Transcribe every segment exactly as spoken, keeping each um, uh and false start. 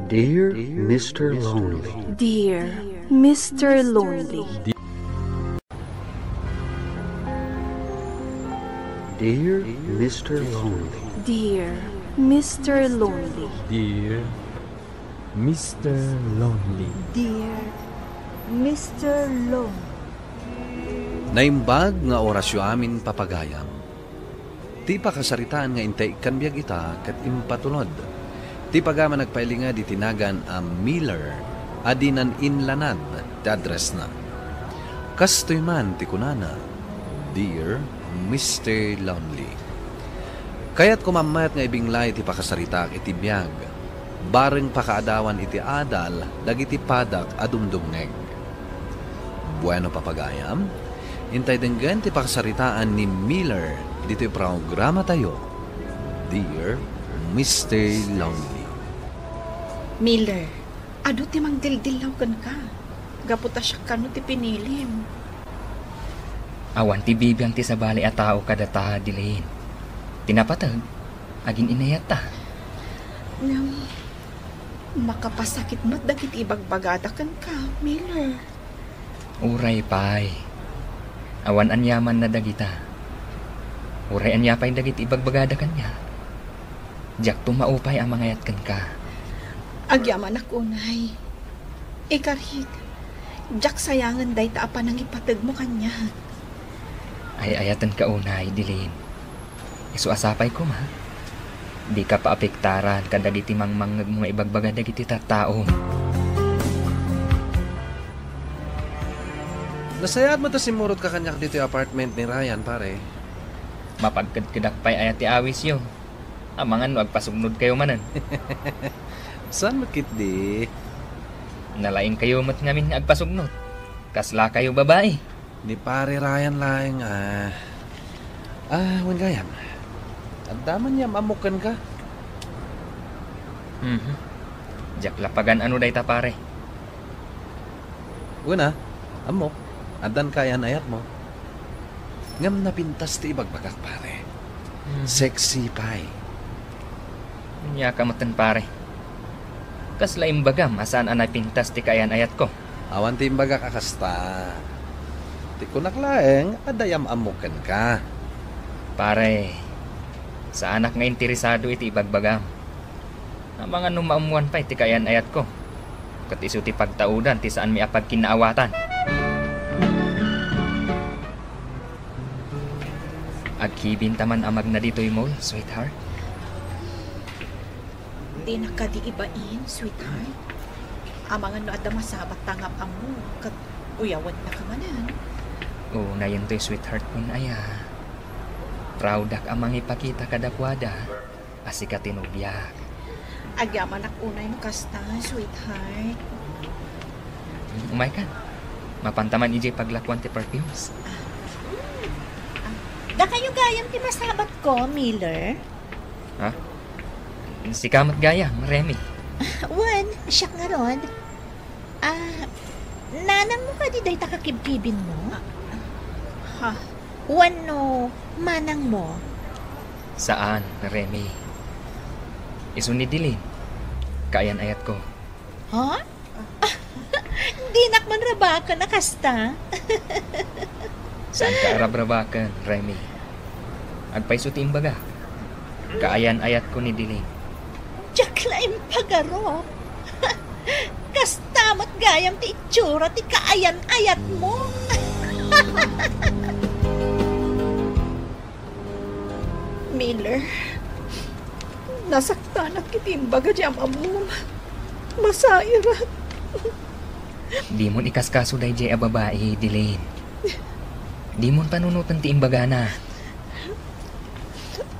Dear Mister Lonely. Dear Mister Lonely. Dear Mister Lonely. Dear Mister Lonely. Dear Mister Lonely. Dear Mister Lonely. Naimbag nga orasyo amin, papagayam. Ti pakasaritaan nga intay ikkan biag ita ket impatulod. Ti pagayam a nagpailinged iti nagan a Miller a dinan inlanad ti addressna. Kastoy man ti kunana, "Dear Mister Lonely." Kayatko mammayat nga ibinglay ti pakasaritaak iti biag, bareng pakaadawan iti adal dagiti padak a dumdumngeg. Bueno, papagayam, intay denggen ti pakasaritaan ni Miller ditoy programatayo, Dear Mister Lonely. Miller, adu ti mangdildillaw kenka. Gapu ta siak kano ti pinilim. Awan ti bibiang ti sabali a tao kadata, Dilin. Ti napateg, agin-inayatta. Ngem, makapasakit met dagiti ibagbagada kenka, Miller. Uray pay. Awan aniamanna dagita. Uray ania pay dagiti ibagbagada kaniak. Diakto maupay a mangayat kenka. Agyamanak unay. Ikarit, diak sayangen dayta a panangipategmo kaniak. Ay-ayatenka unay, Dilin. Isu a sapay koma, dika paapektaran kadagiti mangmangngegmo nga ibagbaga dagiti tattaom. Nasayaat met a simmurotka kaniak ditoy apartment ni Ryan, pare. Mapagkedkedak pay aya ti awisyo? Amangan no agpasugnodkayo manen. Saan met ketdi? Nalaingkayo met ngamin nga agpasugnod. Kaslakayo babai. Ni Pare Ryan laeng, ah. Ah, wen gayam. Adda man nga am-ammok kenka. Mhm. Diak la pagan-ano dayta, pare. Wen a, ammok. Addan kaayan-ayatmo. Ngem napintas ti ibagbagak, pare. Mhm. Sexy pay. Ania ka metten, pare? Kasla imbagam a saan a napintas ti kaayan-ayatko? Awan ti imbagak a kasta. Ti kunak laeng, adda am-ammok kenka. Pare, saanak nga interesado iti ibagbagam. Amangan no maammoan pay ti kaayan-ayatko. Ket isu ti pagtaudan ti saanmi a pagkinnaawatan. Agkibin ta man a magna ditoy mall, sweetheart. Dinak kadi ibain, sweetheart. Amangan no adda masabatta nga am-ammo, ket uyawennaka manen. Unayentoy, sweetheart, kun aya. Proud-ak a mangipakita kadakuada a sika ti nobiak. Agyamanak unay no kasta, sweetheart. Umayka. Mapanta man idiay paglakuan ti perfumes. Ah. Ah. Dakayo gayam ti masabatko, Miller? Ha? Sika met gayam, Remy. Wen, siak ngarud. Ah, nanangmo kadi dayta kakibkibinmo? Ha? Wenno manangmo? Saan, Remy. Isu ni Dilin. Kaayan-ayatko. Ha? Dinak man rabaken a kasta. Saanka a rabrabaken, Remy. Agpayso ti imbaga. Kaayan-ayatko ni Dilin. Diak la impagaro. Kasta met gayam ti itsura ti kaayan-ayatmo. Miller, nasaktanak iti imbaga ti am-ammom. Masairak. Dimon ikaskaso daydiay a babai, Dilin. Dimon panunoten ti imbagana.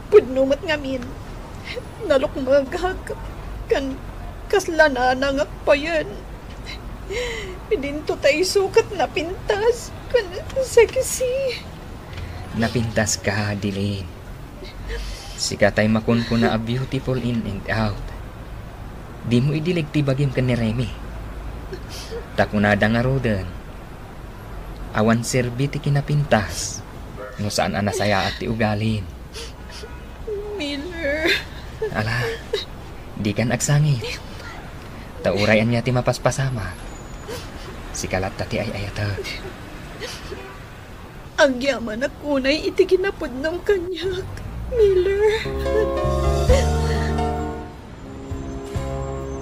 Pudno met ngamin. Nalukmegak ken kasla nanangak payen. Idinto ta isu ket napintas ken sexy. Napintaska, Dilin. Sika tay makunkuna a beautiful in and out. Dimo idileg ti bagim ken ni Remy. Ta kunada ngaruden, awan serbi ti kinapintas no saan a nasayaat ti ugalim. Miller. Ala, dikan agsangit. Ta uray ania ti mapaspasamak, sika latta ti ay-ayatek. Agyamanak unay iti kinapudnom kaniak, Miller.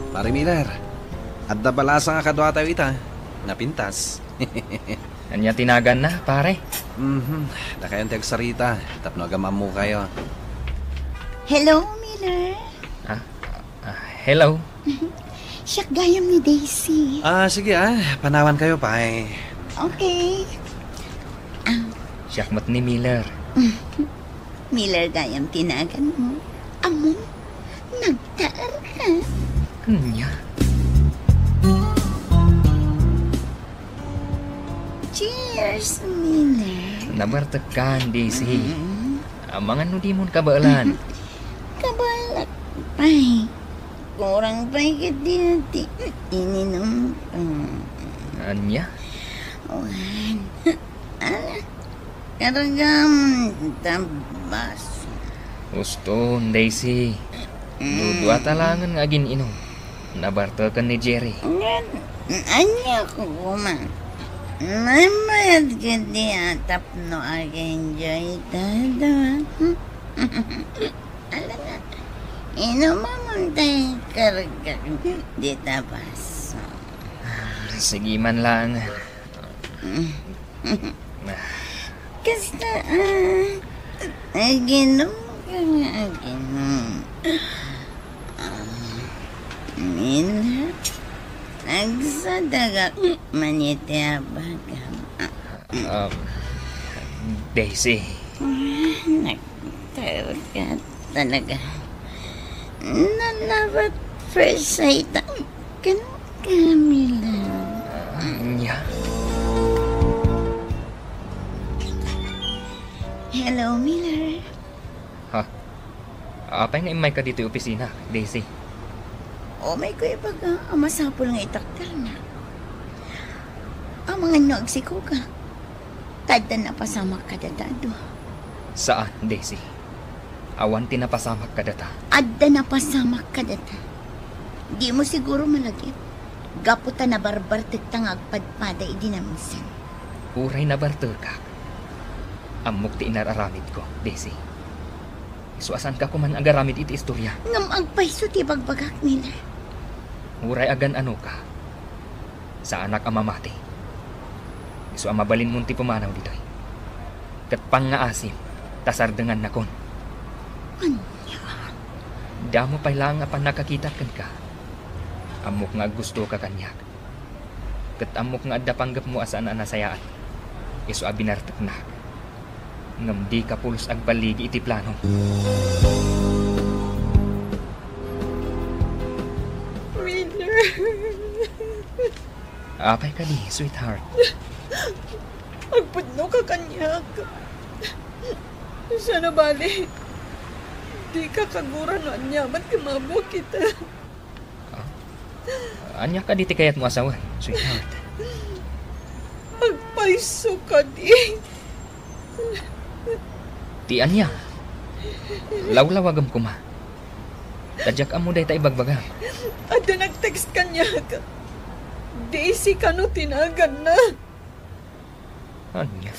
Pare Miller, adda balasa nga kaduatayo ita. Napintas. Ania ti naganna, pare? Mhm. Dakayon ti agsarita tapno agam-ammokayo. Hello, Miller. Ah, ah, hello. Siak gayam ni Daisy. Ah, sige, ah. Panawankayo pay. Okay. Ah. Siak met ni Miller. Miller gayam ti naganmo. Ammom, nagtaerka. Ania? Cheers, Miller. Nabartekkan, Daisy. Mm. Amangan no dimon kabaelan. Kabaelak pay. Kurang pay ketdi ti ininom ko. Ania? Wen. Ala, kargam tabas. Uston, Daisy. Mm. Dudua ta laengen nga agin-inom. Nabarteken ni Jerry. Ngan, ania koma? Maymayat ketdi a tapno ag-enjoy tayo, ah. Ala nga, inumamon tay kargak dita baso. Sige man lang. Kasta, ah, aginom ka nga aginom. Ah, Mila, agsadagak man iti abagam. Um, Daisy. Ah, nagtayo ka talaga. Nalabat first sight ken Camila. Ania? Hello, Miller. Ha? Apay nga immayka ditoy opisina, Daisy? Umayko ibaga a masapul nga itakderna. Amangan no agsikoka. Ta adda napasamak kadata a dua. Saan, Daisy. Awan ti napasamak kadata. Adda napasamak kadata. Dimo siguro malagip. Gapu ta nabarbartekta nga agpadpada idi namsen. Uray nabartekak, ammok ti inar-aramidko, Daisy. Isu a saanka koman agaramid iti istoria. Ngem agpayso ti ibagbagak, Miller. Uray agan-anoka, saanak a mamati. Isu a mabalinmon ti pumanaw ditoy. Ket pangngaasim, ta sardengannakon. Ania? Damo pay laeng a pannakakitak kenka. Ammok nga aggustoka kaniak. Ket ammok nga adda panggepmo a saan a nasayaat. Isu a binarteknak. Ngem dika pulos agballigi iti plano. Winner. Apay kadi, sweetheart? Agpudno ka kaniak. Sana bale, di ka kagura no ania man ti mabuak ita. Ah? Ania kadi ti kayatmo a sawen, sweetheart? Agpayso kadi. Ti ania? Lawlawagem koma. Ta diak ammo dayta ibagbagam. Adda nag-text kaniak. Daisy kano ti naganna. Ania?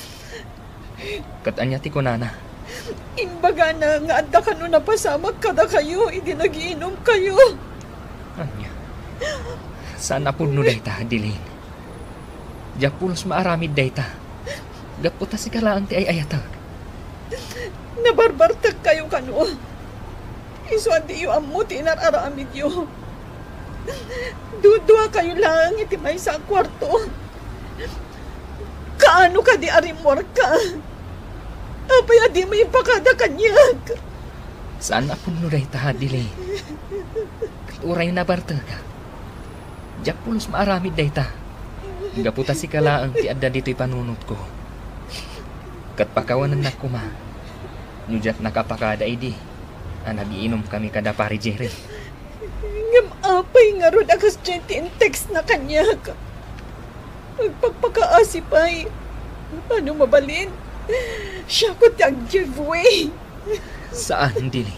Ket ania ti kunana? Imbagana nga adda kano napasamak kadakayo idi nagiinumkayo. Ania? Saan a pudno dayta, Adeline. Diak pulos maaramid dayta. Gapu ta sika laeng ti ay-ayatek. Nabarbartekkayo kano. Isu a diyo ammo ti inar-aramidyo. Duduakayo laeng iti maysa a kuarto. Kaano kadi a rimmuarka? Apay a dimo ipakada kaniak? Saan a pudno dayta, Adeline. Ket uray nabartekak, diak pulos maaramid dayta. Gapu ta sika laeng ti adda ditoy panunotko. Ket pakawanennak koma no diak nakapakada idi a nagiinumkami kada Pare Jerry. Ngem apay ngarud a kasdiay ti in-textna kaniak? Agpakpakaasi pay. Ano mabalin? Siak ti ag-giveaway. Saan, Adeline.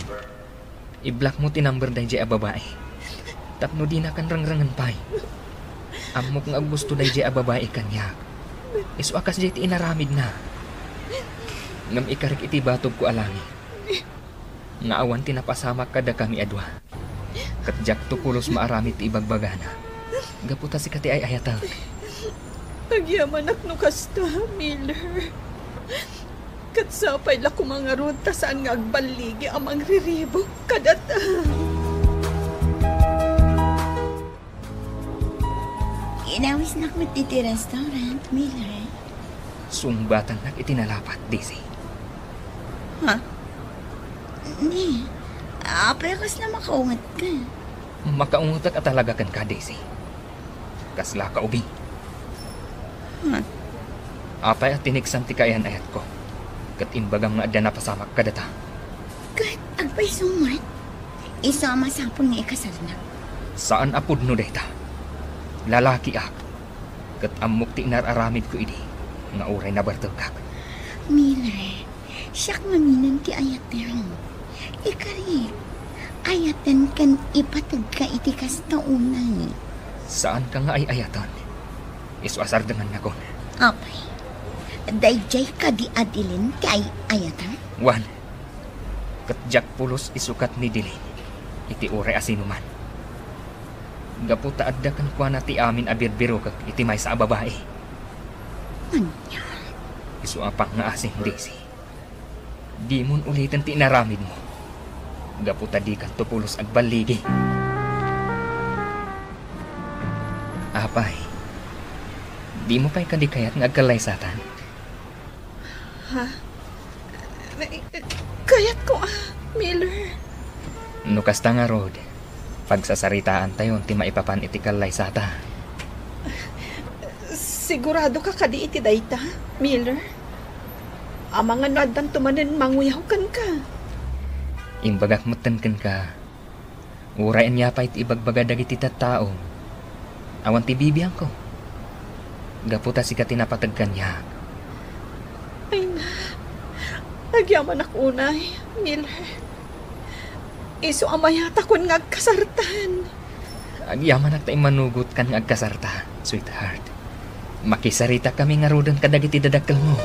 I-block mo ti number daydiay a babai. Tapno dinakan rengrengen pay. Ammok nga aggusto daydiay a babai kaniak. Isu a kasdiay ti inaramidna. Ngem ikarik iti batogko a langit nga awan ti napasamak kadakami a dua. Ket diakto pulos maaramid ti ibagbagana. Gapu ta sika ti ay-ayatek. Agyamanak no kasta, Miller. Ket sapay la koma ngarud ta saan nga agballigi a mangriribuk kadata. Inawisnak met iti restaurant, Miller. Sungbatannak iti nalapat, Daisy. Ha? Ni, apay a kasla makaungetka? Makaungetek a talaga kenka, Daisy. Kasla ka ubing. Ha? Apay a tiniksan ti kaayan-ayatko, ket imbagam nga adda napasamak kadata. Ket agpayso met, isu a masapul nga ikasarnak. Saan a pudno dayta. Lalakiak, ket ammok ti inar-aramidko idi nga uray nabartekak. Miller, siak ngamin ti ayaten. Ikarik, ayaten ken ipategka iti kasta unay. Saanka nga ay-ayaten. Isu a sardengannakon. Apay, daydiay kadi a Dilin ti ay-ayatem? Wen, ket diak pulos isukat ni Dilin iti uray a sinuman. Gapu ta adda kenkuana ti amin a birbirokek iti maysa a babai. Ania? Isu a pangngaasim, Daisy. Dimon uliten ti inaramidmo. Gapu ta dikanto pulos agballigi. Apay, dimo pay kadi kayat nga agkallaysatan? Ha? Kayatko a, Miller. No kasta ngarud, pagsasaritaantayon ti maipapan iti kallaysata. Siguradoka kadi iti dayta, Miller? Amangan no addanto manen manguyaw kenka. Imbagak metten kenka, uray ania pay ti ibagbaga dagiti tattao, awan ti bibiangko. Gapu ta sika ti napateg kaniak. Ay na, agyamanak unay, Miller. Isu a mayatakon nga agkasartan. Agyamanak ta immanugotkan nga agkasarta, sweetheart. Makisaritakami ngaruden kadagiti dadakkelmo.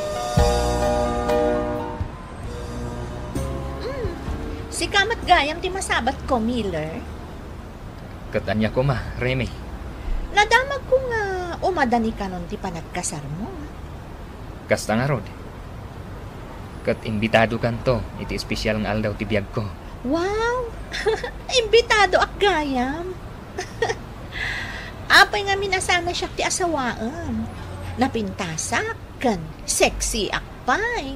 Mm. Sika met gayam ti masabatko, Miller. Ket ania koma, Remy? Nadamagko nga umadanikanon ti panagkasarmo. Kasta ngarud. Ket imbitadokanto iti espesyal nga aldaw ti biagko. Wow! Imbitadoak gayam. Apay ngamin a sana siak ti asawaem? Napintasak ken sexyak pay.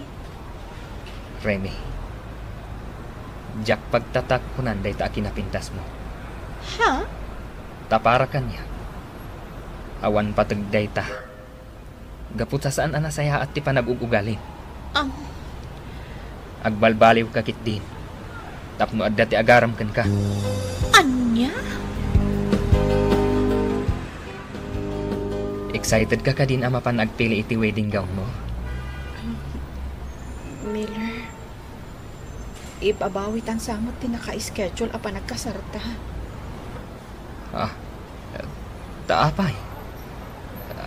Remy, diak pagtatakunan dayta a kinapintasmo. Ha? Ta para kaniak, awan pateg dayta. Gapu ta saan a nasayaat ti panagug-ugalim. Ang Agbalbaliwka ketdin tapno adda ti agaram kenka. Ania? Excited ka kadin a mapan agpili iti wedding gown mo? Miller, ibabawitan sa met ti naka-schedule a panagkasarta. Ah, ta apay?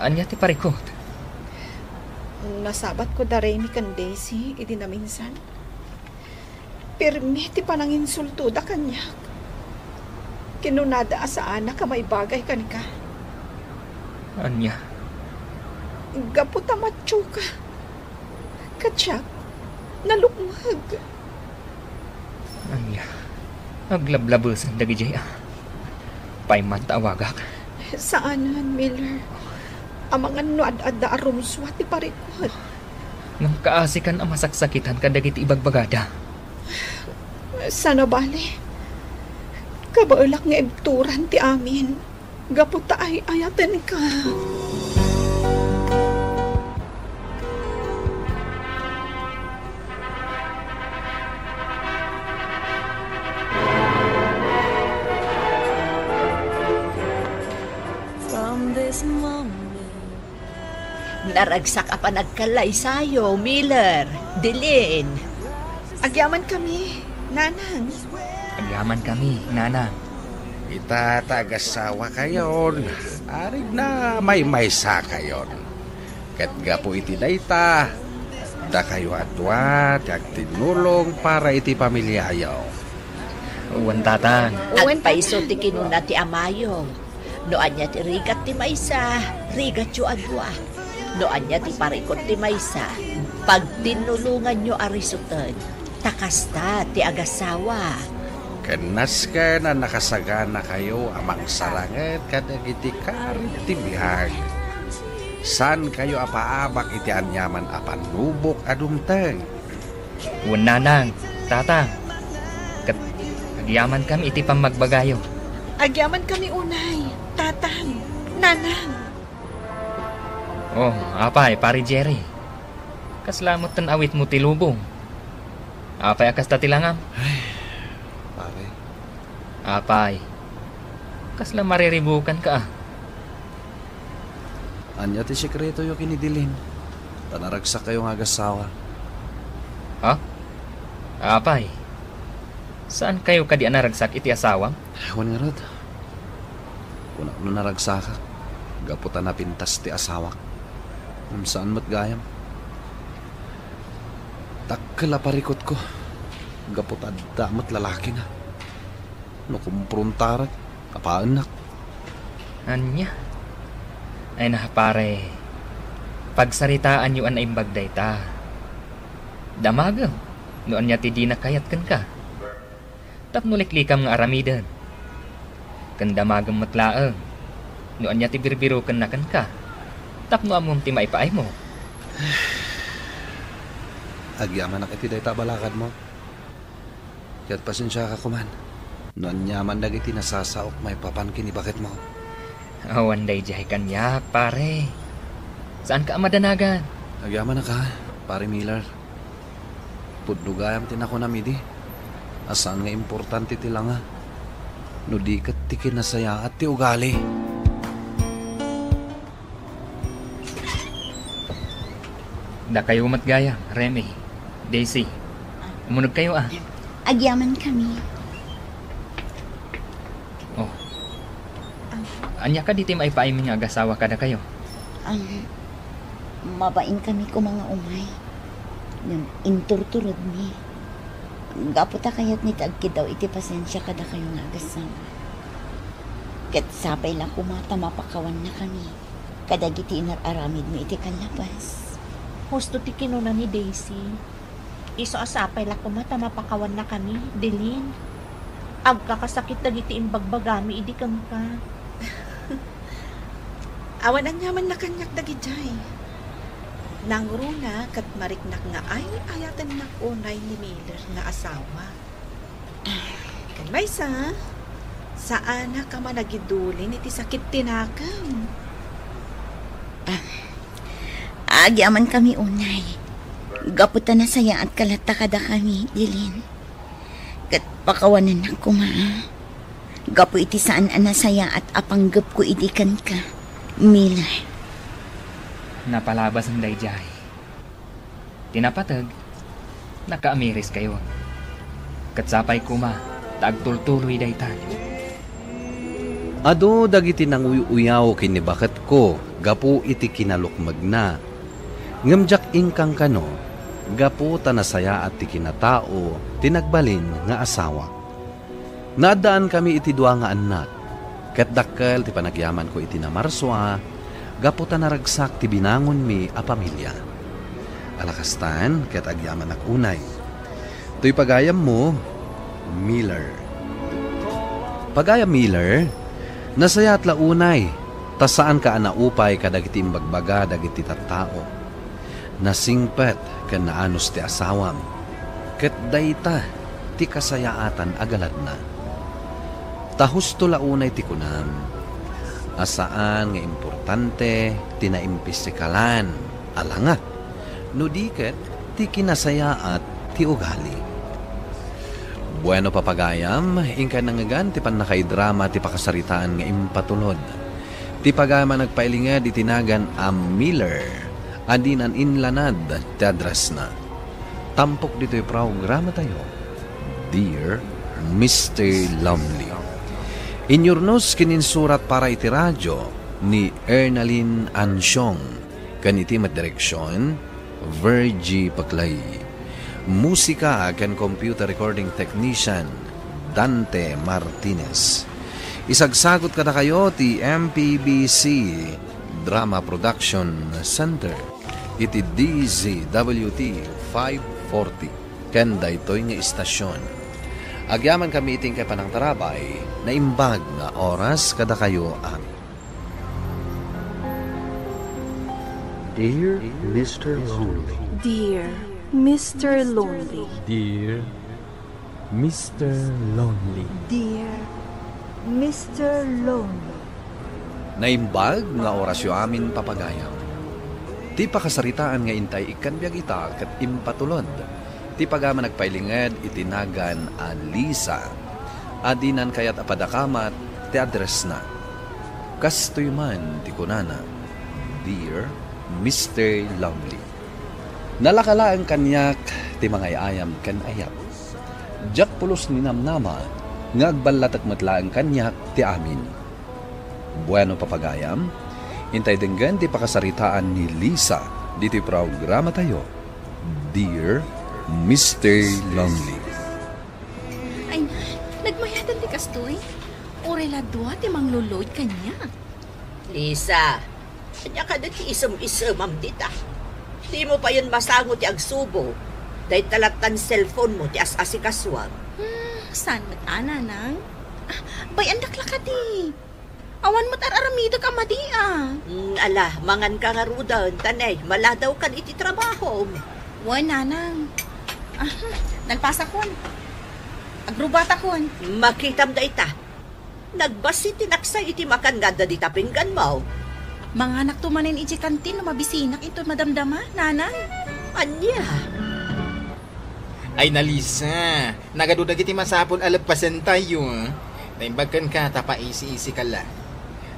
Ania ti parikut? Nasabatko da Remy ken Daisy idi naminsan. Pirmi ti pananginsultoda kaniak. Kinunada a saanak a maibagay kenka. Ania? Gapu ta macho ka. Ket siak, nalukmeg. Ania? Aglablabesen dagidiay a. Pay man ta awagak. Saanen, Miller. Amangan no ad-adda a rumsua ti parikut. Ngem kaasikan a masaksakitan kadagiti ibagbagada. Sana bale. Kabaelak nga ibturan ti amin. Gapu ta ay-ayatenka. From this moment, naragsak a panagkallaysayo, Miller, Dilin. Agyamankami, Nanang. Agyamankami, Nanang. Ita ta agasawakayon, arigna maymaysakayon. Ket gapu iti dayta, dakayo a dua ti agtinnulong para iti pamiliayo. Wen, Tatang. Wen, Tatang. Agpayso ti kinuna ti amayo, "No ania ti rigat ti maysa, rigatyo a dua. No ania ti parikut ti maysa, pagtinnulonganyo a risuten, ta kasta ti agasawa." Ken nasken a nakasaganakayo a mangsaranget kadagiti karit ti biag. Saankayo a paabak iti aniaman a pannubok a dumteng. Wen, Nanang, Tatang. Ket agyamankami iti pammagbagayo. Agyamankami unay, Tatang, Nanang. Oh, apay, Pare Jerry. Kasla met ti awitmo ti lubong. Apay a kasta ti langam? Ay, pare. Apay, kasla mariribukanka a. Ania ti sekretoyo ken ni Dilin? Ta naragsakkayo nga agasawa. Ha? Apay, saankayo kadi a naragsak iti asawam? Wen ngarud. Kunak no naragsakak, gapu ta napintas ti asawak. Ngem saan met gayam. Dakkel a parikutko, gapu ta adda met lalakina. No kumprontarek, apaennak. Ania? Ay na, pare, pagsaritaanyo a naimbag dayta. Damagem no ania ti dina kayat kenka. Tapno liklikam nga aramiden. Ken damagem met laeng no ania ti birbirokenna kenka, tapno ammom ti maipaaymo. Agyamanak iti dayta a balakadmo. Ket pasensiaka koman no aniaman dagiti nasasaok maipapan ken ni baketmo. Awan daydiay kaniak, pare. Saanka a madanagan. Agyamanak, Pare Miller. Pudno gayam ti nakunam idi, a saan nga importante ti langa, no di ket ti kinasayaat ti ugali. Dakayo met gayam, Remy, Daisy. Umunegkayo a. Agyamankami. Oh. Ania kadi ti maipaaymi nga agasawa kadakayo? Am, mabainkami koma nga umay. Ngem inturturedmi. Gapu ta kayatmi ti agkiddaw iti pasensia kadakayo nga agasawa. Ket sapay la koma ta mapakawannakami kadagiti inar-aramidmi iti kallabas. Husto ti kinuna ni Daisy. Isu a sapay la koma ta mapakawannakami, Dilin. Agkakasakit dagiti imbagbagami idi kenka. Awan aniamanna kaniak dagidiay. Nangruna ket mariknak nga ay-ayatennak unay ni Miller nga asawa. Ken maysa, saanak a managidulin iti sakit ti nakem. Ah, agyamankami unay. Gapu ta nasayaatka latta kadakami, Dilin. Ket pakawanennak koma, ah. Gapu iti saan a nasayaat a panggepko idi kenka, Miller. Napalabasem daydiay. Ti napateg, nakaamiriskayo. Ket sapay koma ta agtultuloy dayta. Adu dagiti nanguy-uyaw ken ni baketko gapu iti kinalukmegna. Ngem diak inkankano gapu ta nasayaat ti kinatao ti nagbalin nga asawa. Naaddaankami iti dua nga annak, ket dakkel ti panagyamanko iti namarsua gapu ta naragsak ti binangonmi a pamilia. Ala kastan, ket agyamanak unay. Toy pagayammo, Miller. Pagayam Miller, nasayaat la unay, ta saanka a naupay kadagiti imbagbaga dagiti tattao. Nasingpet ken naanus ti asawam, ket dayta ti kasayaatan a galadna. Ta husto la unay ti kunam a saan nga importante ti naimpisikalan a langa, no di ket ti kinasayaat ti ugali. Bueno, papagayam, inkay nangngegan ti pannakaidrama ti pakasaritaan nga impatulod. Ti pagayam a nagpailinged iti nagan a Miller a dinan inlanad ti addressna. Tampok ditoy programatayo, Dear Mister Lumley. Inyurnos ken insurat para iti radio ni Ernalyn Ansiong, ken iti met direksion, Virgie Paclay. Musika ken computer recording technician, Dante Martinez. Isagsagut kadakayo ti M P B C Drama Production Center iti D Z W T five forty. Ken daytoy nga istasion, agyamankami iti inkay panangtarabay, naimbag nga oras kadakayo amin. Dear Mister Lonely. Dear Mister Lonely. Dear Mister Lonely. Dear Mister Lonely. Naimbag nga orasyo amin, papagayam. Ti pakasaritaan nga intay ikkan biag ita ket impatulod ti pagama nagpailinged iti nagan a Lisa, a dinan kayat a padakamat ti addressna. Kastoy man ti kunana, "Dear Mister Lonely." Nalaka laeng kaniak ti mangay-ayam ken ayat. Diak pulos ninamnama nga agballatek met laeng kaniak ti amin. Bueno, papagayam, intay denggen ti pakasaritaan ni Lisa ditoy programatayo, Dear Mister Lonely. Ay na, nagmayadan ti kastoy. Uray la dua ti mangluload kaniak. Lisa, ania kadi ti isem-isemam dita? Dimo payen masango ti agsubo. Dayta lattan cellphone mo ti as-asikasuam. Hmm, saan met a, nanang? Ah, bay-andak la kadi. Awan met ar-aramidek a madi a. Hmm, ala, manganka ngaruden, ta ne, maladawkan iti trabahom. Wen, nanang. Ah, nalpasakon. Agrubatakon. Makitam dayta. Nagbassit ti naksay iti makan nga adda dita pingganmo. Manganakto manen idiay kantin no mabisinak inton madamdama, nanang. Ania? Ay na, Lisa, nagadu dagiti masapul a leppasentayo. Naimbag kenka ta paisi-isika la.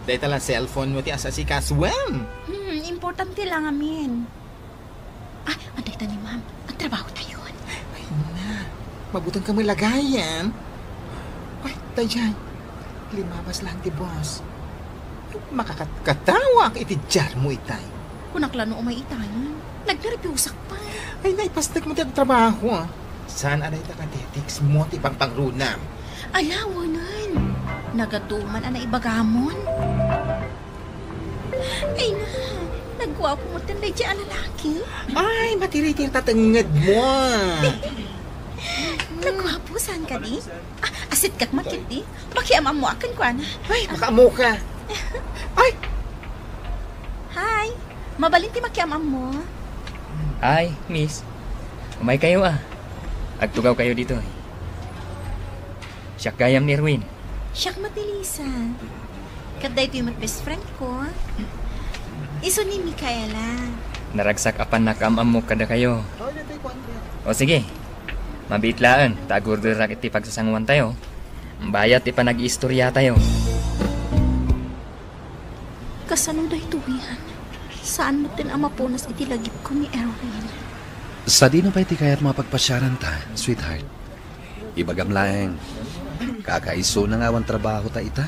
Dayta la cellphone mo ti as-asikasuem. Hmm, importante la ngamin. Ah, adda ita ni Ma'am. Agtrabahotayon. Ay na, mabutengka met la gayan. Ay, daydiay. Limabas laeng ti boss. Makakatkatawak iti diarmo itay. Kunak la no umay itayon. Nagnerbiusak pay. Ay, naipastek mo ti agtrabaho, ah. Saan a dayta ka text mo ti pangpangrunam? Ala, wanen. Nagadu man a naibagamon. Ay na, nagguapo met daydiay a lalaki. Ay, matiritir ta tengnged mo. Nagguapo, saan kadi? Ah, asitkak man ketdi. Makiam-ammoak kenkuana. Ay, makaammoka. Ay! Hi! Mabalin ti makiam-ammo. Ay, miss. Umaykayo a. Agtugawkayo ditoy. Siak gayam ni Erwin. Siak met ni Lisa. Ket daytoy met best friend ko. Isu ni Micaela. Naragsak a pannakaam-ammo kadakayo. O sige. Mabiit laeng ta agurderak iti pagsasanguantayo. Bayat ti panag-iistoriatayo. Kasano daytoyen? Saan metten a mapunas iti lagipko ni Erwin. Sadino pay ti kayatmo a pagpasiaranta, sweetheart? Ibagam laeng, kakaisuna nga awan trabahota ita?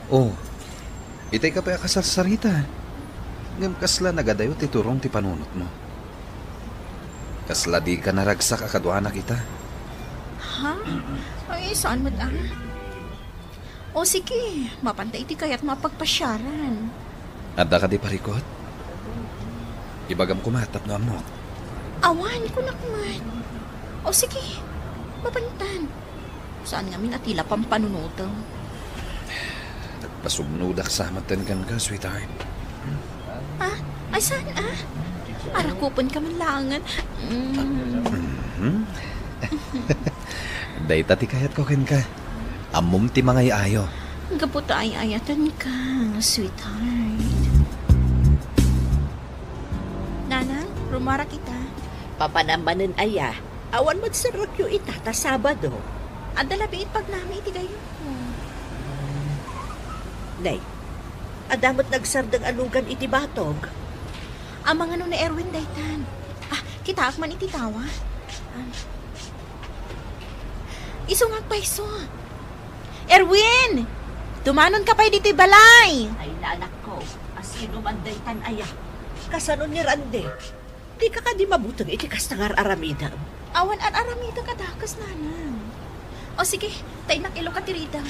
Oh, itay ka pay a kasarsarita. Ngem kasla nagadayo ti turong ti panunotmo. Kasla dika naragsak a kaduanak ita. Ha? Ay, saan met a? O sige, mapanta iti kayatmo a pagpasiaran. Adda kadi parikut? Ibagam koma tapno ammok. Awan, kunak met. O sige, mapantan. Saan ngamin a ti la pampanunotem? Nagpasumnodak sa metten kenka, sweetheart. Ah, ay saan a? Arakupenka man laengen. Mm. Mhm. Dayta ti kayatko kenka. Ammom ti mangay-ayo. Gapu ta ay-ayatenka, sweetheart. Nanang, rumarak ita. Papanam manen aya? Awan met serrekyo ita ta Sabado. Adda la biit pagnami iti gayyemko. Nay, adda met nagsardeng a lugan iti batog. Amangan no ni Erwin daytan. Ah, kitaak man iti tawa. Ah. Isu nga agpayso. Erwin! Dumanonka pay ditoy balay! Ay, nanakko, asino man daytan aya? Kasano ni Randy? Dika kadi mabuteng iti kasta nga ar-aramidem? Awan ar-aramidek a dakes, nanang. O sige, ta innak iluka ti ridem.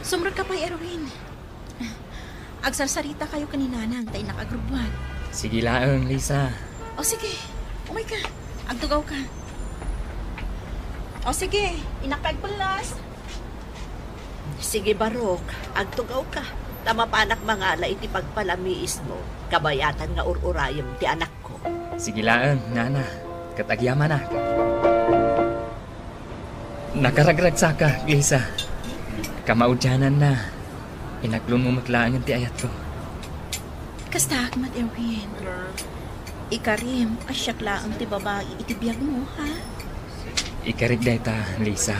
Sumrekka pay, Erwin. Agsarsarita kayo ken ni Nanang ta innak agrubbuan. Sige laeng, Lisa. O sige, umayka. Agtugawka. O sige, innak pay agbellas. Sige, Barok, agtugawka. Ta mapanak mangala iti pagpalamiismo. Kabayatan nga ur-urayem ti anakko. Sige laeng, Nana. Ket agyamanak. Nakaragragsakak, Lisa. Kamaudiananna, inaklonmo met laengen ti ayatko. Kastaak met, Erwin. Ikarim a siak laeng ti babai iti biagmo, ha? Ikarik dayta, Lisa.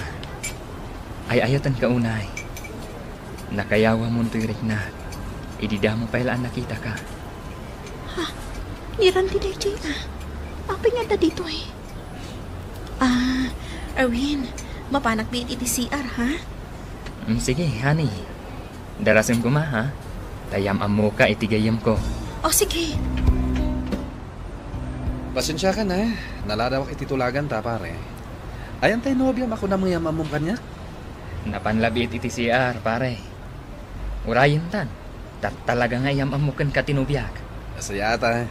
Ay-ayatenka unay. Nakayawamon toy riknak. Idi damo pay la a nakitaka. Ha? Ni Randy daydiay, a? Apay nga adda ditoy? Ah, Erwin, mapanak biit iti C R, ha? Mm, sige, honey. Darasem koma, ha? Ta yam-ammoka iti gayyemko. O, sige. Pasensiakan, ha? Naladawak iti tulaganta, pare. Ayan tay nobiam a kunam nga yam-ammom kaniak? Napan la biit iti C R, pare. Urayentan. Ta talaga nga yam-ammok kenka ti nobiak. Nasayaat, a.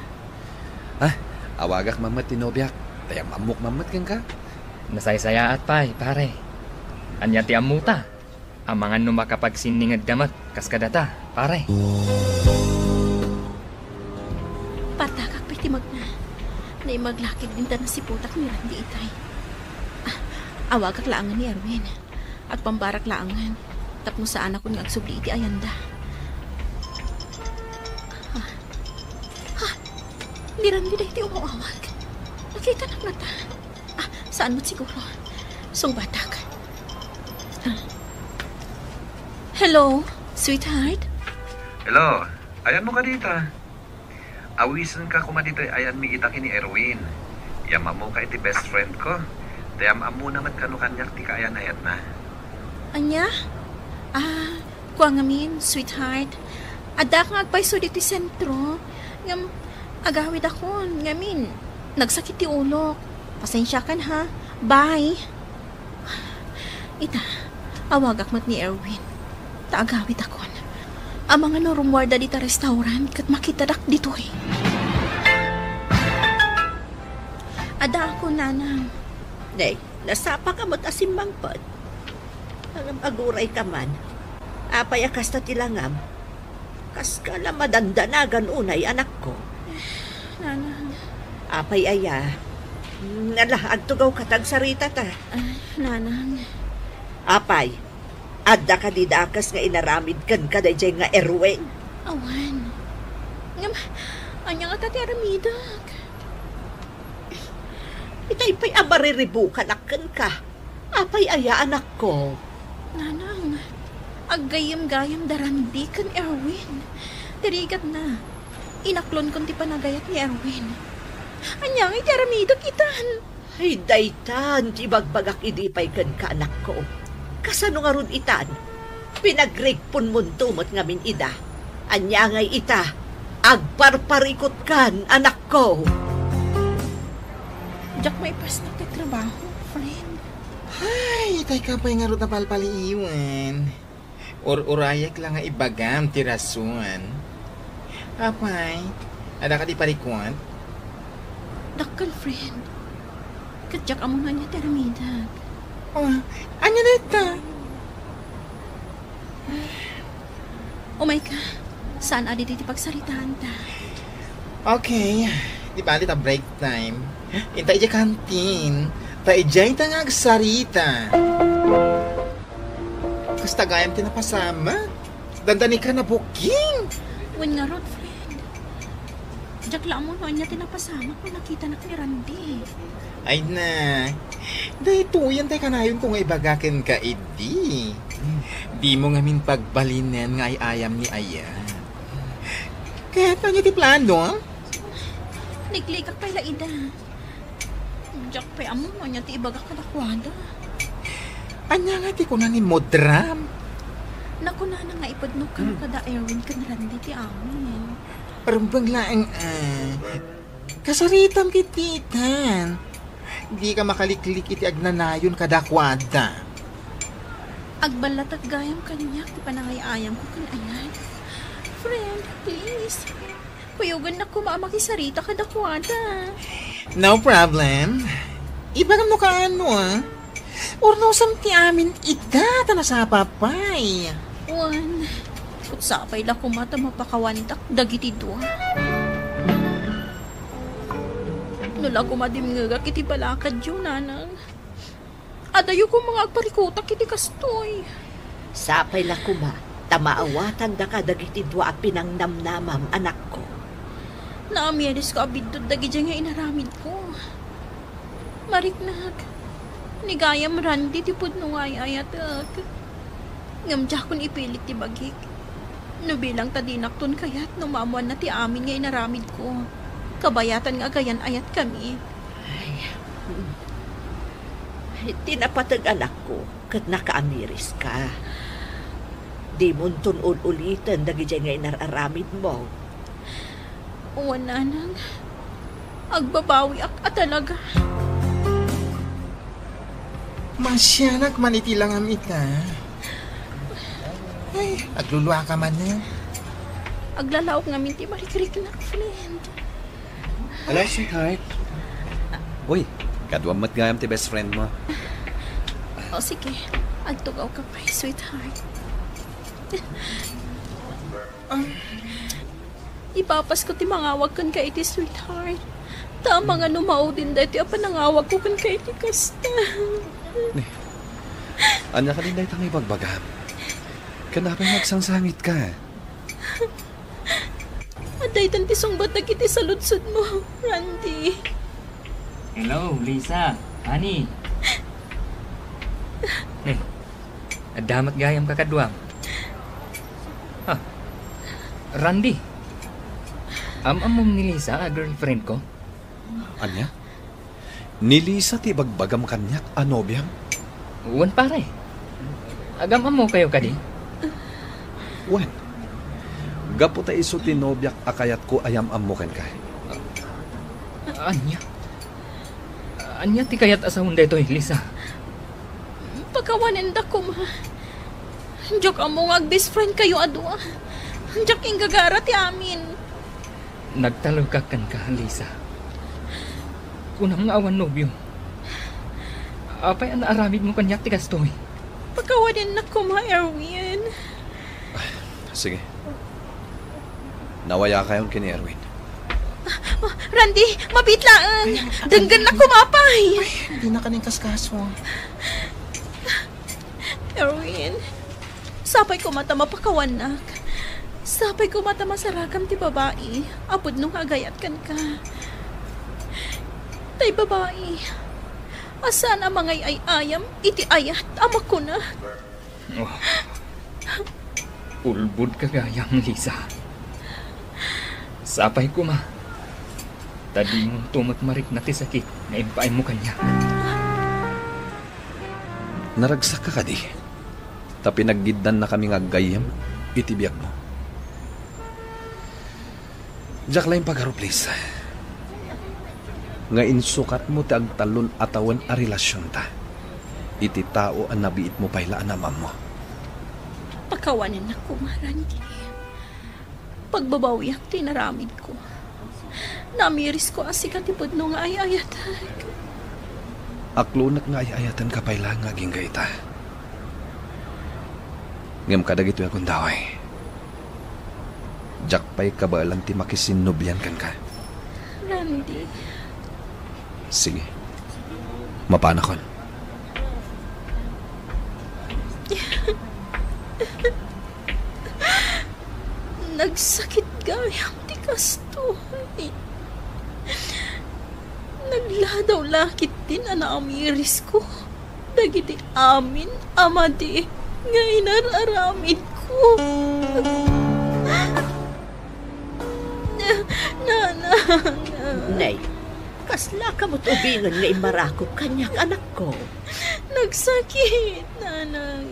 Ah, awagak man met ti nobiak. Ta yam-ammok man met kenka. Nasaysayaat pay, pare. Ania ti ammota? Amangan no makapagsinningedda met kas kadata, pare. Partakak pay ti magna. Naimbag la ketdin ta nasiputak ni Randy itay. Ah, awagak laengen ni Erwin. Agpambarak laengen. Tapno saanakon nga agsubli iti ayanda. Ah. Ah. Ni Randy daytoy umaw-awag. Nakitanak ngata. Ah, saan met siguro? Sungbatak. Ah. Hello, sweetheart? Hello, ayanmo kadita? Awisenka koma ditoy ayanmi ita ken ni Erwin. Yam-ammoka iti best friend ko. Ta yam-ammona met kano kaniak ti kaayan-ayatna. Ania? Ah, kua ngamin, sweetheart. Addaak nga agpayso ditoy sentro. Ngem, agawidakon. Ngamin, nagsakit ti ulok. Pasensiakan, ha? Bye. Ita, awagak met ni Erwin. Ta agawidakon. Amangan no rummuarda dita restaurant ket makitadak ditoy. Addaakon, nanang. Nay, nasapaka met a simmangpet. Ngem agurayka man. Apay a kasta ti langam? Kaska la madandanagan unay, anakko. Nanang. Apay aya? Nala, agtugawka ta agsaritata. Ah, nanang. Apay, adda kadi dakes nga inaramid kenka daydiay nga Erwin? Awan. Ngem, ania ngata ti aramidek? Itay pay a mariribukanak kenka. Apay aya, anakko? Nanang, aggayyem-gayyem da Randy ken Erwin. Ti rigatna, inaklonkon ti panagayat ni Erwin. Ania ngay ti aramidek itan? Ay, daytan ti ibagbagak idi pay kenka, anakko. Kasano ngarud itan? Pinagrigponmonto met ngamin ida. Ania ngay ita? Agparparikutkan, anakko. Diak maipasnek ti trabaho, friend. Ay, itay ka pay ngarud a palpaliiwen. Ur-urayek la nga ibagam ti rason. Apay, adda kadi parikut? Dakkel, friend. Ket diak ammo no ania ti aramidek. Oh, ania dayta? Umayka. Saan a ditoy ti pagsaritaanta? Okay. Di bali ta break time. Inta idiay canteen. Ta idiay ta nga agsarita. Kasta gayam ti napasamak. Dandanika na booking. Wen ngarud, friend. Diak la ammo no ania ti napasamak no nakitanak ni Randy. Ay na, daytoyen tay kanayonko nga ibaga kenka idi. Dimo ngamin pagbalinen nga ay-ayam ni aya. Ket ania ti plano? Ligligak pay la ida. Diak pay ammo no ania ti ibagak kadakuada. Ania nga ti kuna ni Mudram? Nakunana nga ipudno kano kada Erwin ken Randy ti amin. Rumbeng laeng, ah. Kasaritam ket ditan. Dika makaliklik iti agnanayon kadakuada. Agballatak gayam kaniak ti panangay-ayamko ken ayat. Friend, please. Kuyogennak koma a makisarita kadakuada. No problem. Ibagam no kaano, ah. Urnosam ti amin ita ta nasapa pay. Wen, ket sapay la koma ta mapakawantak dagiti dua. No la koma dimngegak iti balakadyo, nanang. Adayo koma nga agparikutak iti kastoy. Sapay la koma ta maawatandaka dagiti dua a pinangnamnamam, anakko. Naamirisko a biddut dagidiay nga inaramidko. Mariknak, ni gayam Randy ti pudno nga ay-ayatek. Ngem diakon ipilit ti bagik. No bilang ta dinakton kayat no maammoanna ti amin nga inaramidko, kabayatan nga agayan-ayatkami. Ay, mm. Ti napateg, anakko, ket nakaamiriska. Dimonton ul-uliten dagidiay nga inar-aramidmo. Wen, nanang, agbabawiak a talaga. Maasianak man iti langam ita. Ay, agluluaka man, eh. Aglalaok ngamin ti marikriknak, friend. Hello, sweetheart. Uy, kaduam met gayam ti best friend mo. O, sige. Agtugawka pay, sweetheart. Ah. Ipapasko ti mangawag kenka iti sweetheart. Ta amangan no maudin daytoy a panangawagko kenka iti kasta. Ni, ania kadin dayta nga ibagbagam? Ken apay nga agsangsangitka? Adda itan ti sungbat dagiti saludsodmo, Randy. Hello, Lisa. Honey. Eh, adda met gayam kakaduam. Ah, Randy. Am-ammom ni Lisa a girlfriend ko? Ania? Ni Lisa ti ibagbagam kaniak a nobiam? Wen, pare. Agam-ammokayo kadi? Wen. Gapu ta isu ti nobiak a kayatko a yam-ammo kenka. Ania? Ania ti kayat a sawen daytoy, Lisa? Pakawanendak koma. Diak ammo nga ag-best friend kayo a dua. Diak inggagara ti amin. Nagtalekak kenka, Lisa. Kunam nga awan nobio. Apay a naaramidmo kaniak ti kastoy? Pakawanennak koma, Erwin. Sige. Nawayakayon ken ni Erwin. Ah, Randy, mabiit laeng. Ay, denggennak koma pay. Ay, dina kanin kaskaso. Erwin, sapay koma ta mapakawannak. Sapay koma ta masarakam ti babai a pudno nga agayat kenka. Tay babai a saan a mangay-ay-ayam iti ayat a makuna. Oh. Ulbodka gayam, Lisa. Sapay koma ta dimonto met marikna ti sakit nga impaaymo kaniak. Naragsakka kadi? Ta pinaggiddannakami nga aggayyem iti biagmo. Diak la impagarup, Liz, nga insukatmo ti agtallon a tawen a relasionta iti tao a nabiitmo pay la a naam-ammo. Pakawanennak koma, Randy. Pagbabawiak ti inaramidko. Namirisko a sika ti pudno nga ay-ayatek. Aklonek nga ay-ayatenka pay laeng nga agingga ita. Ngem kadagitoy a gundaway, diak pay kabaelan ti makisinnobian kenka. Randy. Sige. Mapanakon. Nagsakit gayam ti kastoy. Nagladaw la ketdin a naamirisko dagiti amin a madi nga inar-aramidko. Na, na, na, na. Nay, Kasla kamo ti ubingen nga immarakop kaniak, anakko? Nagsakit, nanang.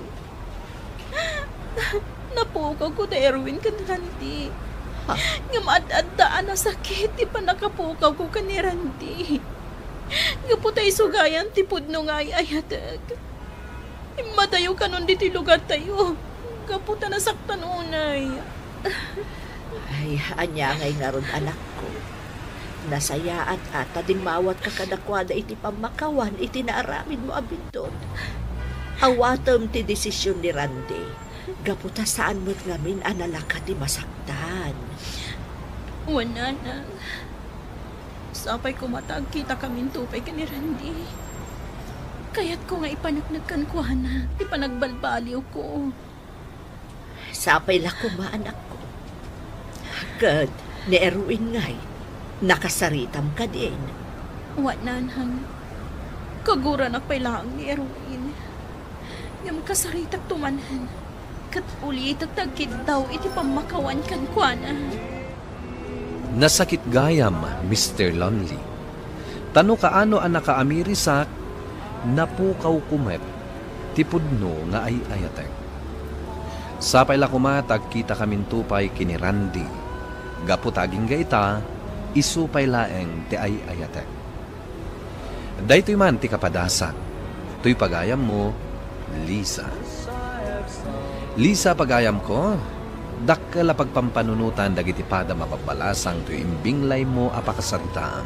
Napukawko da Erwin ken Randy. Ha? Ngem ad-adda a nasakit ti pannakapukawko ken ni Randy. Gapu ta isu gayam ti pudno nga ay-ayatek. Immadayo kanon ditoy lugartayo, gapu ta nasaktan unay. Ay, ania ngay ngarud, anakko? Nasayaat a ta dimmawatka kadakuada iti pammakawan iti naaramidmo a biddut. Awatem ti desisyon ni Randy, gapu ta saan met ngamin a nalaka ti masaktan. Wen, nanang. Sapay koma ta agkitakaminto pay ken ni Randy. Kayatko nga ipaneknek kenkuana ti panagbalbaliwko. Sapay la koma, anakko. Ket ni Erwin ngay, nakasaritam kadin? Wen, nanang. Kaguranak pay laeng ni Erwin. Ngem kasaritakto manen, ket ulitek ti agkiddaw iti pammakawan kenkuana. Nasakit gayam, Mister Lonely. Ta no kaano a nakaamirisak, napukawko met ti pudno nga ay-ayatek. Sapay la koma ta agkitakaminto pay ken ni Randy, gapu ta agingga ita, isu pay laeng ti ay-ayatek. Daytoy man ti kapadasan. Toy pagayammo, Lisa. Lisa, pagayamko, dakkel a pagpampanunotan dagiti padam a babbalasang toy imbinglaymo a pakasaritaam.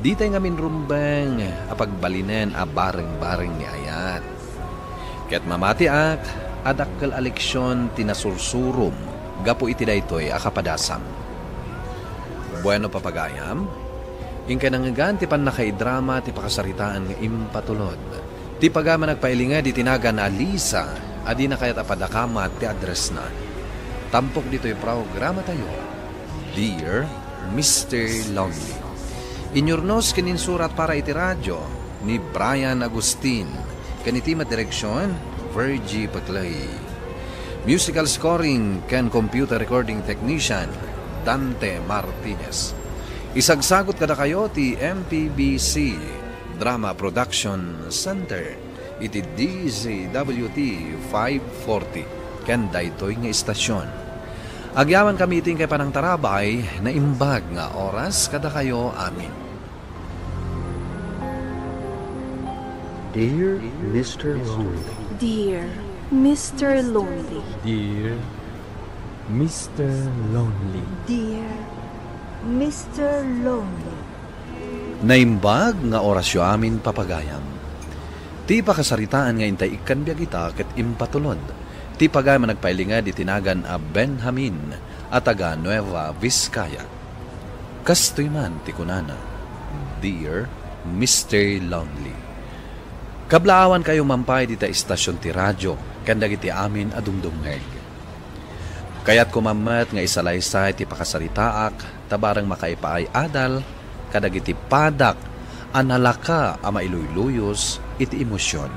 Ditay ngamin rumbeng a pagbalinen a bareng-bareng ni ayat. Ket mamatiak a dakkel a leksion ti nasursurom gapu iti daytoy a kapadasam. Bueno, papagayam, inkay nangngegan ti pannakaidrama ti pakasaritaan nga impatulod. Ti pagayam a nagpailinged iti nagan a Lisa a dina kayat a padakamat ti addressna. Tampok ditoy programatayo, Dear Mister Lonely. Inyurnos ken insurat para iti radio ni Brian Agustin ken iti madireksion, Virgie Paclay. Musical scoring ken computer recording technician, Dante Martinez. Isagsagut kadakayo ti M P B C Drama Production Center iti D Z W T five forty ken daytoy nga istasyon. Agyamankami iti inkay panangtarabay, naimbag nga oras kadakayo amin. Dear Mister Lonely. Dear Mister Lonely. Dear Mister Lonely. Dear Mister Lonely. Naimbag nga orasyo amin, papagayam. Ti pakasaritaan nga intay ikkan biag ita ket impatulod ti pagayam a nagpailinged iti nagan a Benjamin a taga Nueva Vizcaya. Kastoy man ti kunana, Dear Mister Lonely. Kablaawankayo man pay dita istasyon ti radio ken dagiti amin a dumdumngeg. Kayatko man met nga isalaysay ti pakasaritaak ta bareng makaipaay-adal kadagiti padak a nalaka a mailuyluyos iti emosion.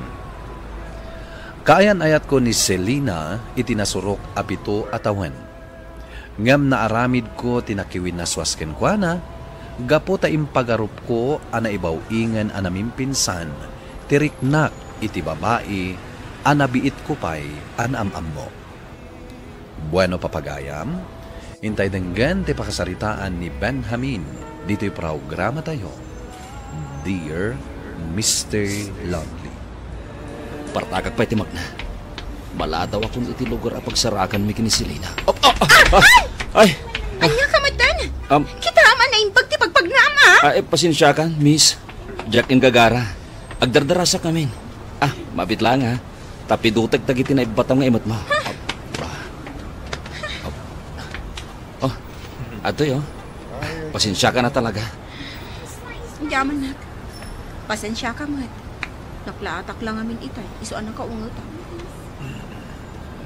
Kaayan-ayatko ni Selena iti nasurok a pito a tawen. Ngem naaramidko ti nakiwinnaswas kenkuana gapu ta impagarupko a naibaw-ingen a namimpinsan ti riknak iti babai a nabiitko pay a naam-ammo. Bueno, papagayam, intay denggen ti pakasaritaan ni Benjamin ditoy programatayo, Dear Mister Lonely. Partakak pay ti magna. Maladawakon iti lugar a pagsarakanmi ken ni Selena. Op, ah, ah, ah, ay! Ania ka met? Um, Kita man naimbag ti pagpagnam, ah! Ah, eh, pasensiakan, miss. Diak inggagara. Agdardarasak ngamin. Ah, mabit lang, ah. Tapidutek dagiti naibbataw nga imetmo. Oh, adtoy, oh. Pasensiakan a talaga. Diak man, nak. Pasensiaka met. Naklaatak lang ngamin itay, isu a nakaungetak.